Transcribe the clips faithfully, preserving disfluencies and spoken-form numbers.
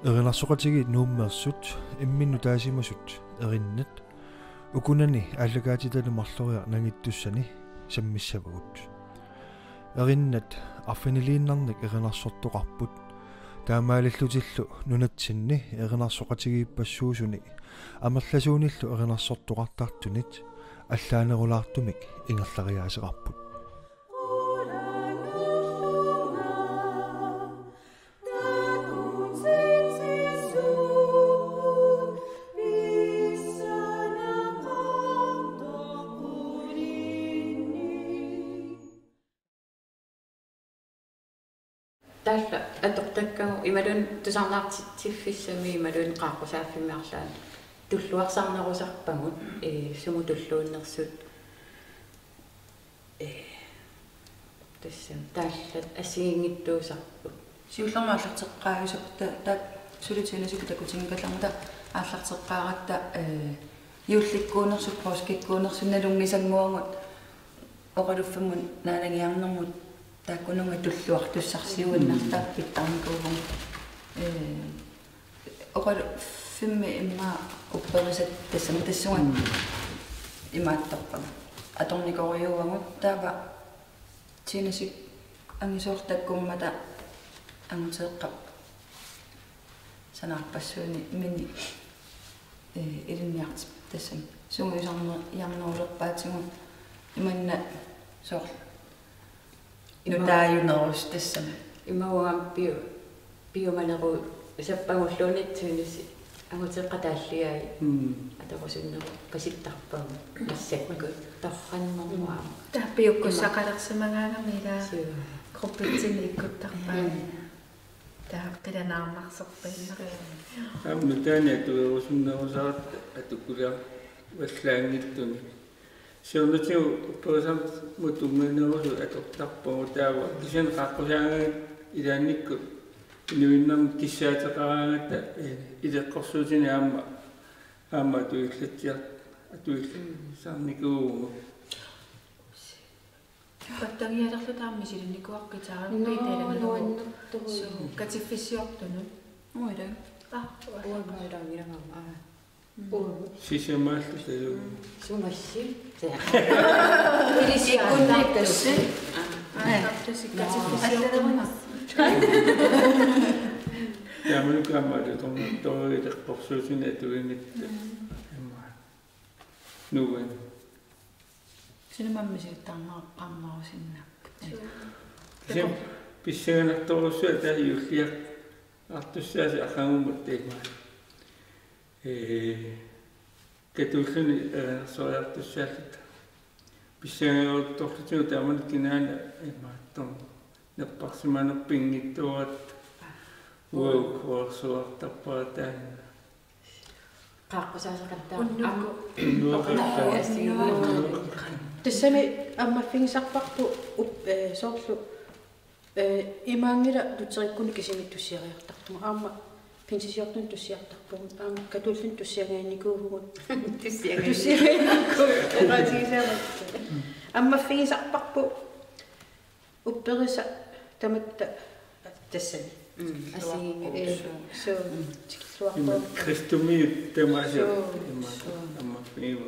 Erinarsoqatigiit Nuummeersut imminnut taasimasut Erinnat ukunani aallakaatitani marloriarluni nangittussani sammissavagut. Erinnat arfiniliinnarnik erinarsortoqarput, taamaalillutillu nunatsinni erinarsoqatigiippassuusuni amerlasuunillu erinarsortoqartartunit allaanerulaartumik ingerlariaaseqarput. Taava atortakkagut imaluunniit tusarnaartitsiffissami imaluunniit qaaqqusaaffimmi arlaanni tulluarsarnerusarpagut, ee, sumut tulluunnersut, ee, tassami taallat assigiinngitsuusarput. Siullermik aallarteqqaajusarput ta-, taakku suli Tine Sigit takutinngikallarmata aallarteqqaaratta, ee, juullikkuunersut, påskikkuunersut nalunngisannguagut oqaluffimmut naalagiarnermut taakkununnga tulluartussarsiuinnartarput pitsaarnikuuvugut. Ee, oqaluffimmi immaqa upperisat tassami tassunga imaattorpagut. Atornikorujuuvagut taava Tine Sigit angisoortakkummata anguteeqqap sanaarpassuarnik mini, ee, ilinniartippoq tassami. Sungiusarniarnerulerpaatigut imanna soorlu Ima- nutaajunerusut tassami. Imaluunniit piu-, piumanerusappagulluunniit Tine Sigit anguteeqqat taalliai. Mm. Atorusunnerupasittarpagut massakkut. Torrannermut aamma. Taava piukkussaqalersimagaangami ilaa. Suu. Gruppitsinni ikkuttarpai. Mm. Taava qilanaarnarsorpiinnarami. Aamma taanna atuerusunnerusaratta atukulaavallaanngitsumik. Siornatigut upperisarmut tunnganerusut atortarpagut taava kisianni qaaqqusaagaangat ilaannikkut inuinnarnik kissaateqaraangatta, ee, ileqqorsuutinik aamma, aamma atuillatsiar-, atuillisarnikuuvugut. Pattagialerlu taama misilinnikuuaqqissaarput. Noo, taanna nuannertoq. Suu, katiffissiortunut. Uila. Aa, uanga uanga. Aa. Mm. Uanga. Sisamaallu talu. Sumassi. Ilisiaannaartussi. Aa. Aa, katiffissiortunut. Taamalu kaammalu tornattoruit eqqorsuutinik atuinit. Mm. Immaqa. Nuann. Suna aamma misilittaarneqarnerusinnaapput. Suu. Kisianni pissanganartorujussuaq taava juulliartussaasi aqagumut taama. Ee, katuulluni, ee, erinarsooriartussaalluta. Pissanganeruttorlutigu taamani kinaana imaattoq. Napparsimanerput pinngitsoorata. Uagut kuarsuartarpara taanna. Qaaqqusaasaqattaaq. Unnukku. Am-, Unnukku. Unnukku. Tassami ammaffigisarparput up-, ee, soorlu, ee, imaanngilaq tuteriikkunni kisimi tussiariartarpugut. Aamma pinsisiortunut tussiartarpugut. Aamma katuulluni tussiangajannikuuvugut. Tussiangajannikuuvugut. Tussiangajannikuuvugut. Oqaatigisaagut. Ammaffigisarparput upperisa tamatta tassani. Mm, assigiinngitsuusoq. Ee, suu. Mm. Tikilluarpaa. Ima kristumiut tamaasa. Suu, ima, suu. Aamma ima.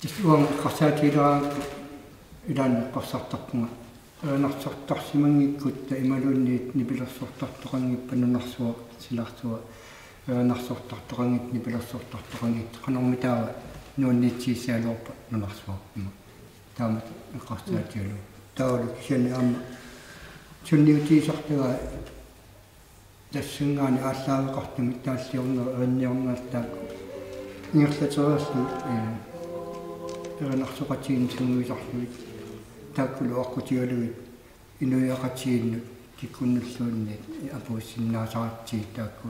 Tassa uanga eqqarsaatigilerpara ilaanni eqqarsartarpunga. Erinarsortarsimanngikkutta imaluunniit nipilersortartoqanngippat nunarsuaq silarsua. Erinarsortartoqanngitsoq nipilersortartoqanngitsoq qanormitaava nuanniitsigissagallarpat nunarsuaq ima. Taamatut eqqarsaatigalugu. Taavalu kisianni aamma sunniutigisartagaa tassanngaanniit aallaaveqartumik taalliorneq erinniorneq taakku ingerlatereerlugit, ee, erinarsoqatigiinni sungiusarlugit taakkulu aqqutigalugit inuiaqatigiinnut kikkunnulluunniit apuussinnaasaratsigit taakku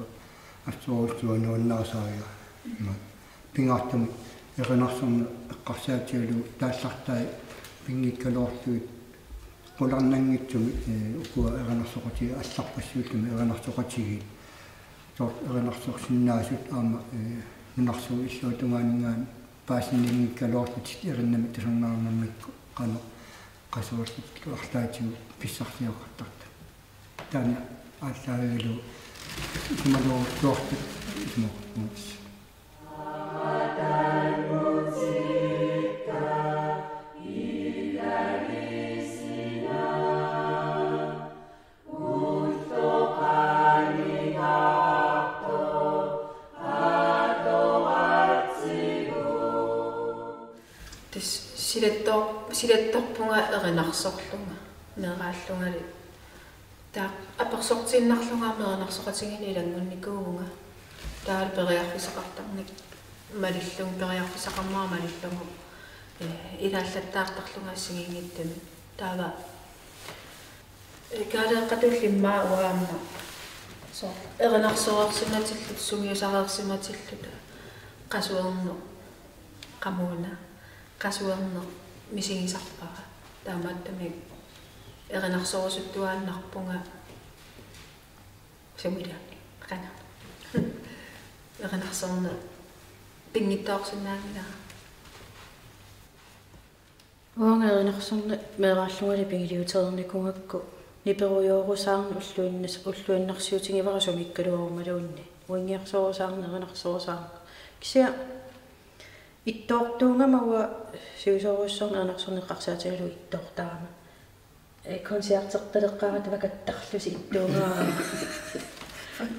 assorujussuaq nuannarisariga. Ima pingaartumik erinarsorneq eqqarsaatigalugu taallartai pinngikkaluarlugit qularnanngitsumik, ee, ukua erinarsoqatigiit allarpassuullumi erinarsoqatigiit. Soorlu erinarsorsinnaasut aamma, ee, nunarsuup illuatungaaninngaanniit paasinninngikkaluarlutik erinnami tusarnaarnermikku qanoq qasuerlutillu arlaatigut pissarsioqartartut. Taanna aallaavigalugu isumaluartuartut isumaqarpunga. Tassa silattor-, silattorpunga erinarsorlunga, meeraallungali. Taava apersortiinnarlunga aamma erinarsoqatigiinneq ilanngunnikuuvunga. Taava periarfissaqartarneq malillunga, periarfissaqarnera malillugu, ee, ilaallattaartarlunga assigiinngitsumik. Taava Kaaleeqqatulli immaqa uanga aamma soorlu erinarsoreersimatilluta, sungiusareersimatilluta, qasuerneq qamuuna, qasuerneq misigisarpara. Taamaattumik erinarsorusuttuaannarpunga sumilaami qanga. Erinarsorneq pinngitsoorsinnaanngilara. Uanga erinarsorneq meeraallungali pigiliutereernikugakku niperujoorusaarneq ulluinnas-, ulluinnarsiutigivara sumiikkaluarumaluunniit. Uingiarsorusaarneq, erinarsorusaarneq. Kisianni ittoortuugama uanga sivisoorujussuarnik erinarsorneq eqqarsaatigalugu ittoortarama. Ee, koncertertaleqqaaratta vakattarlusi ittuugaara.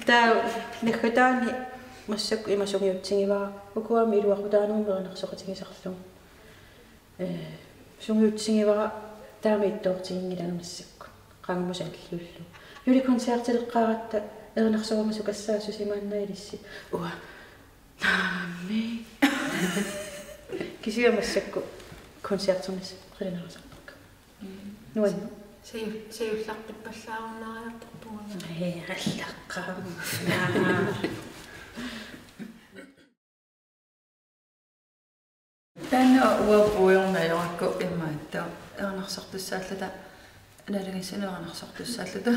Taava naggataani massakkut ima sungiutsigivara. Ukuami iluaqutaanermut erinarsoqatigisarlugu. Ee, sungiutsigivara taama ittoortiginngilanga massakkut. Qangamusalliullu. Julekoncertaleqqaaratta erinarsorama sukassaassusimaanna ilissi. Uanga. Naamik. Kisianni massakkut koncerternis qilanaasarpakka. Mm. Nuann. Saju-, sajullarpippallaarunnaariartorpunga. Ee, allaqqaama. Taanna uanga puigorneq ajorakku imaattoq erinarsortussaalluta, nalingissanut erinarsortussaalluta.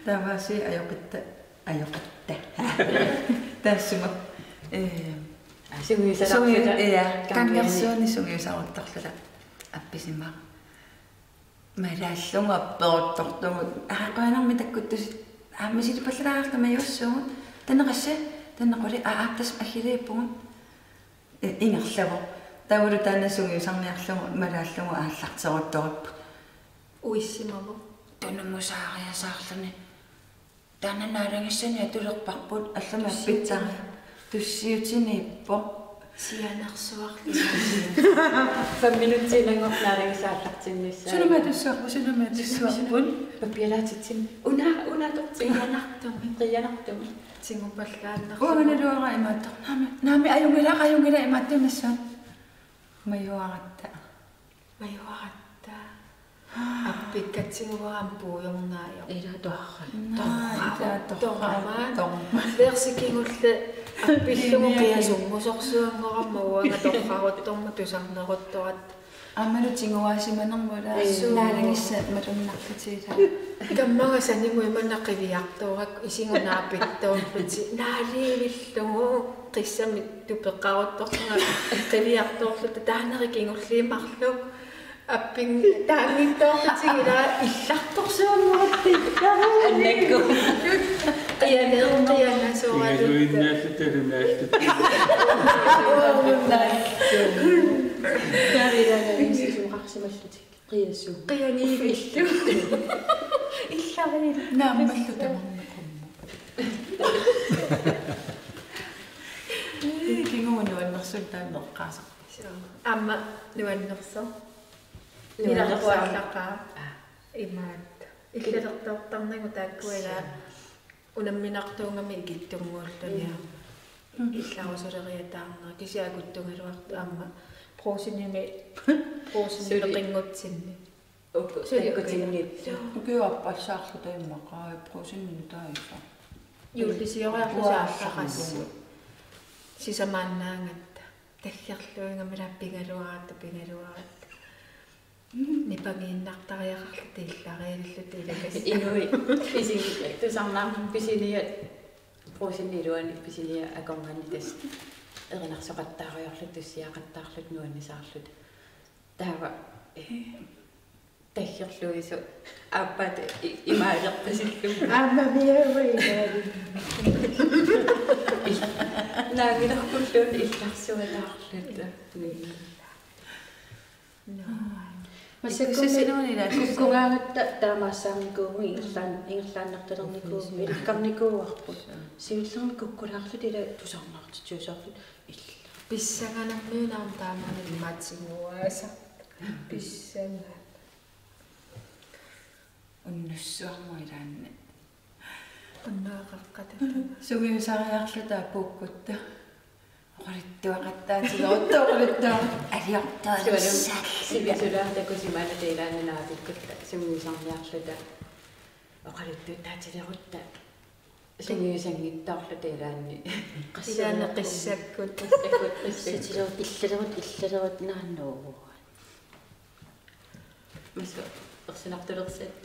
Taamaasiit ajoqitta, ajoqitta. Taassuma. Ee, sungiusalerluta. Sungiu-, ja, kangersuani. Kangersuani sungiusaruttorluta. Appisimara. Malaallugu apperuttortugut. Aa, qujanarmi takkuttusi. Aa, misilippallalaarluta majuassuugut. Tanneqassi, tannequli, aa, aa, tassa aggiliippugut. I-, ingerlavoq. Taavalu taanna sungiusarniarlugu malaallugu aallarteruttorput. Uissimavoq. tunumusaariasaarluni. Taanna naalagissani atulerparput, allamik tussiutini. Appitsaa. Tussiutiniippoq. Sianersuarli. Fem minutsiinnanngortoq naalagissaq aallartinnissaa. Sunami atussuarput, sunami atussuarput. Pappialaatitsinni. Una, una tortiianartumi. Qianartumi. Tingupallaannarlugu. Uangaluara imaattoq. Naami, naami, ajunngilaq, ajunngilaq imaattunnassaaq. Majuaratta. Majuaratta. Appikkatsinnguara puujornaajoq. Ila torra. Naa, ila torra. Torra. Torra. Torra. Versi kingulleq appillugu. Qiasunngusorsuanngorama uanga torraruttormat tusarneruttoratta. Aammalu tiguaasimanermut ila. Suu. Naalagissat malunnartutigisaa. Kammaga sanimut imannak qiviartoorakku isigut naapittoorlutik. Naalivillugu qissamik tupeqqaruttorlunga qiviartoorluta taanna kingulliit marluk. Appit taanngitsoorlutik ila illartorsuanngortut. Annakku. Qianeer-, qianasoraluta. Qiasuinnaalluta, lunaalluta. Taava ilaanni isuqarsimallutik. Qiasuu. Qianiivillu. Illariil. Naammallu tamarmi qummu. Ii, kingumu nuannersuut taanna eqqaasarput. Suu. Aamma nuannersoq. Nuannersoq. Ilarpuallaqaa. Aa. Imaat. Illalertoortarnagu taakkua ila. Suu. Unamminartuugami ikittunnguulluni. Mm. Illarusuleriataarneq kisianni akuttugaluartoq aamma Brugsenimi, Brugsenimi. Suli. Qinngutsinni. Uku-, suli takkutinngipput. Ukiup appassaarluta immaqa Brugsenimi taisa. Juullisioriarlusi aallarassi. Uaarsaqqammu. Sisamaannaagatta. Taggerluigamila pigaluaratta, pigaluaratta. Nipangiinnartariaqarluta illariilluta ilakassi. Inuit pisin-, tusarnaarmut pisiniat, Brugsenip iluani pisiniat akornanni tassa erinarsoqattaariarluta, tussiaqattaarluta, nuannisaarluta. Taava, eh, taggerluisoq aappaat i-, imaalerpasillugu. Aamma miaui. Naangilerpulluunniit illarsuataarluta. Mm. Massakkut sissinuni ilaa. Kukkugaangatta taamaassaarnikuuvugut, ingerlaan-, ingerlaannartalernikuuvugut, ilakkarnikuuarput. Siullermik kukkulaarluta ila tusarnaartitsiusaarluta illa. Pissanganarmiunaarmi taamani imaatsinnguaasa. Pissanganaq. Unnussuarmut ilaanni. Unnuaqaqqat. Sungiusariarluta puukkutta. Oqaluttuaqattaatilerutta, oqaluttuaq. Aliortuaq. Sualu. Sivisulaaq takusimaanata ilaanni naapikkutta. Sungiusarniarluta. Oqaluttuaatilerutta. Sungiusanngitsoorluta ilaanni. Ilaanni qissakkut. Qissakkut, qissakkut. Qissatilerigut, illalerut, illalerut naannuu. Massakkut ersinartulersaat.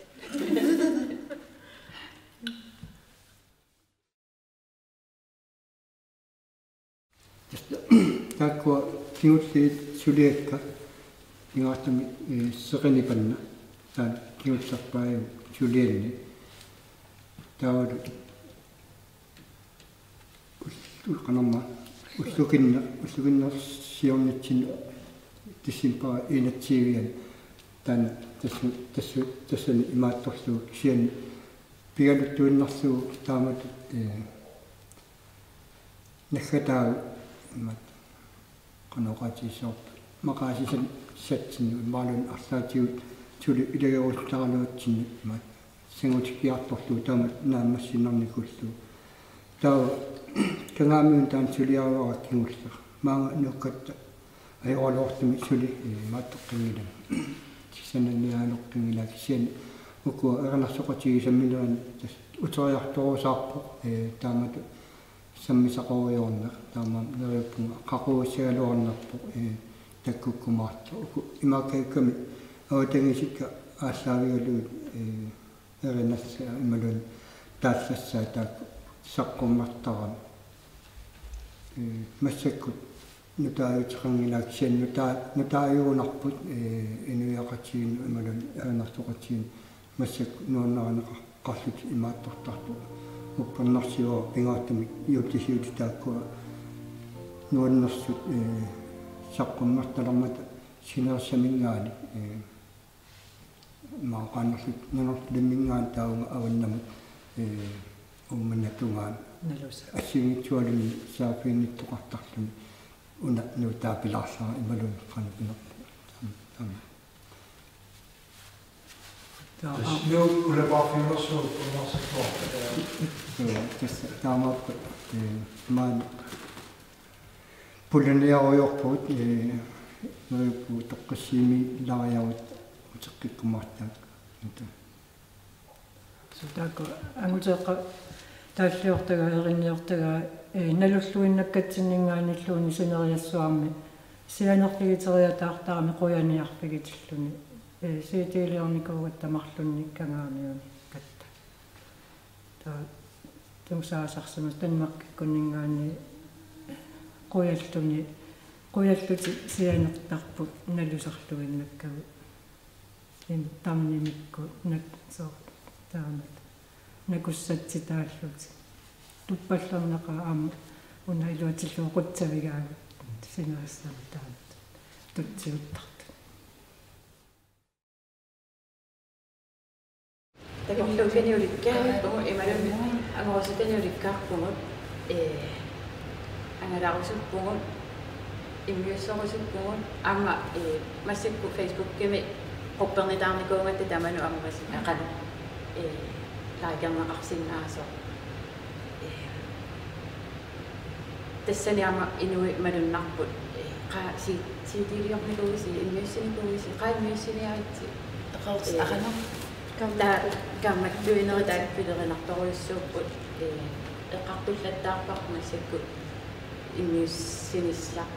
Tassa taakkua kingulliit suliakka pingaartumik, eh, seqinipanna. Taanna kingullerpaajuvoq sulianni. Taavalu ul-, ul-, qanormaa, ullukinne-, ullukinnersiornitsinni decembarip enogtyve-ani taanna tassu-, tassu-, tassani imaattorlugu kisianni pigaluttuinnarlugu taamatut, eh, naggataagut imaattoq qanoq oqaatigissavarput maqaasisat satsinni imaluunniit arlaatigut suli ilagiullaraluatsinni imaattoq sangutikkiartorlugu taamatut naammassinnarnikuullugu. Taava Kangaamiuni taanna suliaruara kingulleq. Maanga nuukkatta ajoraluartumik suli, eh, imaattoqqinngilanga. Sananiaaloqqinngilanga kisianni ukua erinarsoqatigisamineranik tassa uteriartorusaarpoq, eh, taamatut sammisaqarujoorneq taamaammat neriuppunga qaqugussagaluarnerpoq, eh, takkukkumaartoq. Uku imaakkajukkami avatangiisikka aallaavigalugit, eh, erinassaa imaluunniit taallassaa taakku saqqummertarami. Eh, massakkut nutaajuteqanngilanga kisianni nutaa-, nutaajugunarput, eh, inuiaqatigiinnut imaluunniit erinarsoqatigiinnut massakkut nuannarineqarlutik imaattortartut. Uppernarsivara pingaartumik juullisiutit taakkua nuannersut, eh, saqqummertalermata sinerissaminngaanniit, eh, Maaqanerlu nunarlimminngaanniit taavunga avannamut, ee, uummannata tungaanut. Nalusa. Assigiinngitsualunni saaffiginnittoqartarluni una nuutaapilaarlara imaluunniit qanoq pinerlugu. Taama, taama. Taava. Tassa Nuuk ulapaarfiulersuuvoq unnarsittuarput. Joo, tassa taamaappoq, ee, maani pulaniarujoorpugut, ee, neriuppugut toqqissisimaarlariarutta uteqqikkumaartaakka. Suu taakku anguteqqa taalliortagaa, erinniortagaa, ee, nalulluinnakkatsinninngaanniilluunniit sineriassuarmi sianerfigiteriataartarami qujaniarfigitilluni, ee, C D-liornikuugatta marlunnik kangaamiunikatta. Taava tusaasarsimasut Danmarkikkunninngaanniit qujalluni, qujallutik sianertarput nalusarluinnakkagut. Immik tarnimikkut nak-, soorlu taamatut nakussatsitaallutik. Tuppallernaqaaq aamma una iluatsillugu qutsavigaagut sinerissami taamatut tutsiuttartut. Takorluukkani ulikkaarpugut imaluunniit angorusutani ulikkaarpugut, ee, angalarusuppugut, immiussorusuppugut, aamma, ee, massakkut Facebookimi quppernitaarnikuugatta tamanut aamma, ee, qanoq, ee, likerneqarsinnaasoq. Ee, tassani aamma inuit malunnarput, ee, qaa si-, C D-liornikuuisi, immiussinikuuisi, qaa immiussiniaritsi. Eqaarsi-, ee, aqagu. Taava kaammattuinerit taakku pilerinartorujussuupput, ee, eqqartullattaarparput massakkut immiussinissaq.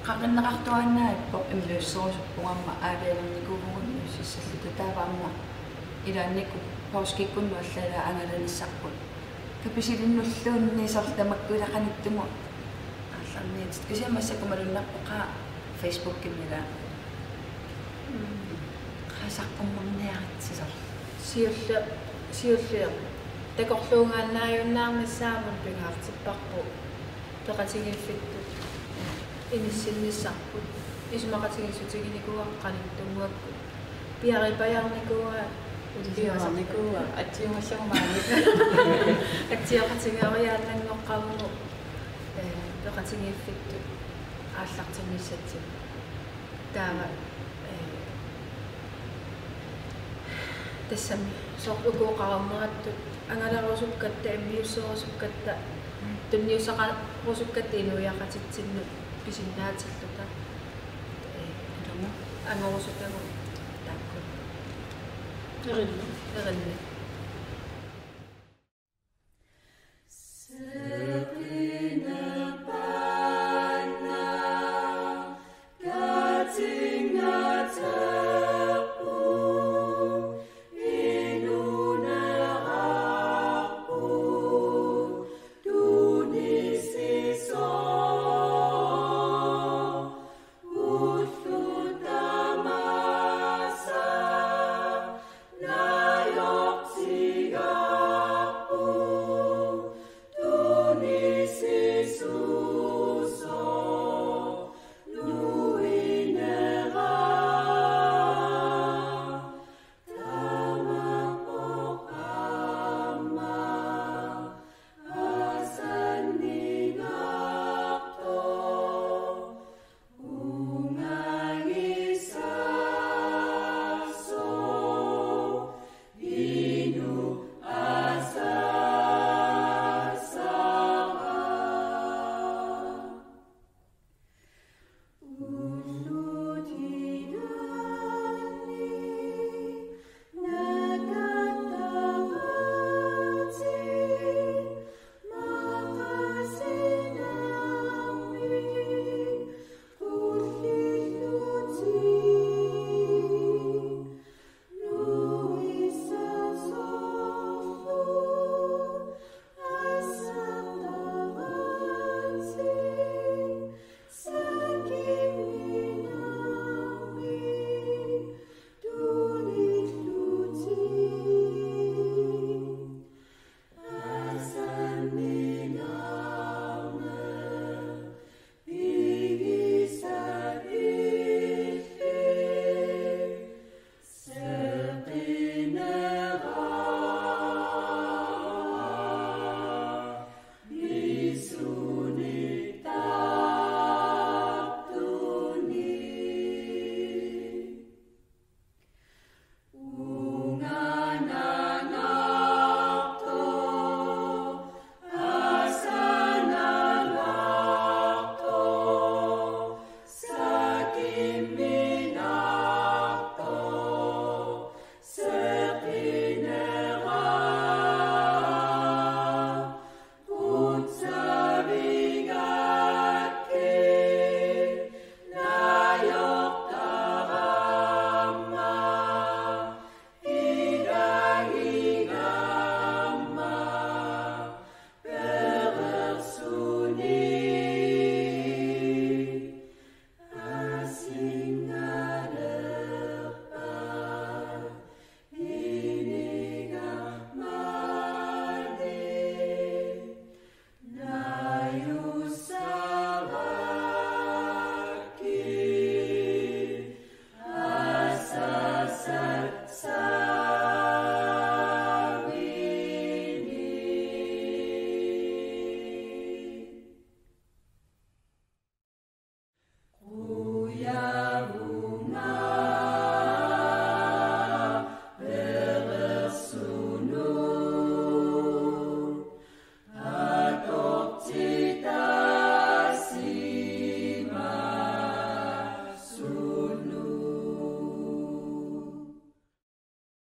Qaqinneqartuaannarpoq immiussorusuppugut aamma aalajangernikuu immiussissalluta taava aamma ilaannikkut poorskikkunnut allaat angalanissarput. Kapisilinnulluunniit soorlu tamakku ilaa qanittumut aallarniatit. Kisianni massakkut malunnarpoq qaa Facebookimi ilaa. Mm. Qaa saqqummerniaritsi soorlu. Siulli-, siulliulluni. Takorluugaannaajunnaarnissaanut pingaartipparput. Peqatigiiffittut inissinnissarput. Isumaqatigiissutiginikuuakka qanittunnguakkut. Piaripajaarnikuuaa. Piaripajaarnikuuaa. Atsiumassagumaarnik. Atsioqatigeeriaannanngoqqavugut, ee, peqatigiiffittut aallartinnissatsinnut. Taava, ee, tassami soorlu uku oqarnerattut angalarusukkatta, immiussorusukkatta, tunniussaqarusukkatta inuiaqatitsinnut pisinnaatilluta. Ee, angorusutagut taakku. Erinni. Erinni.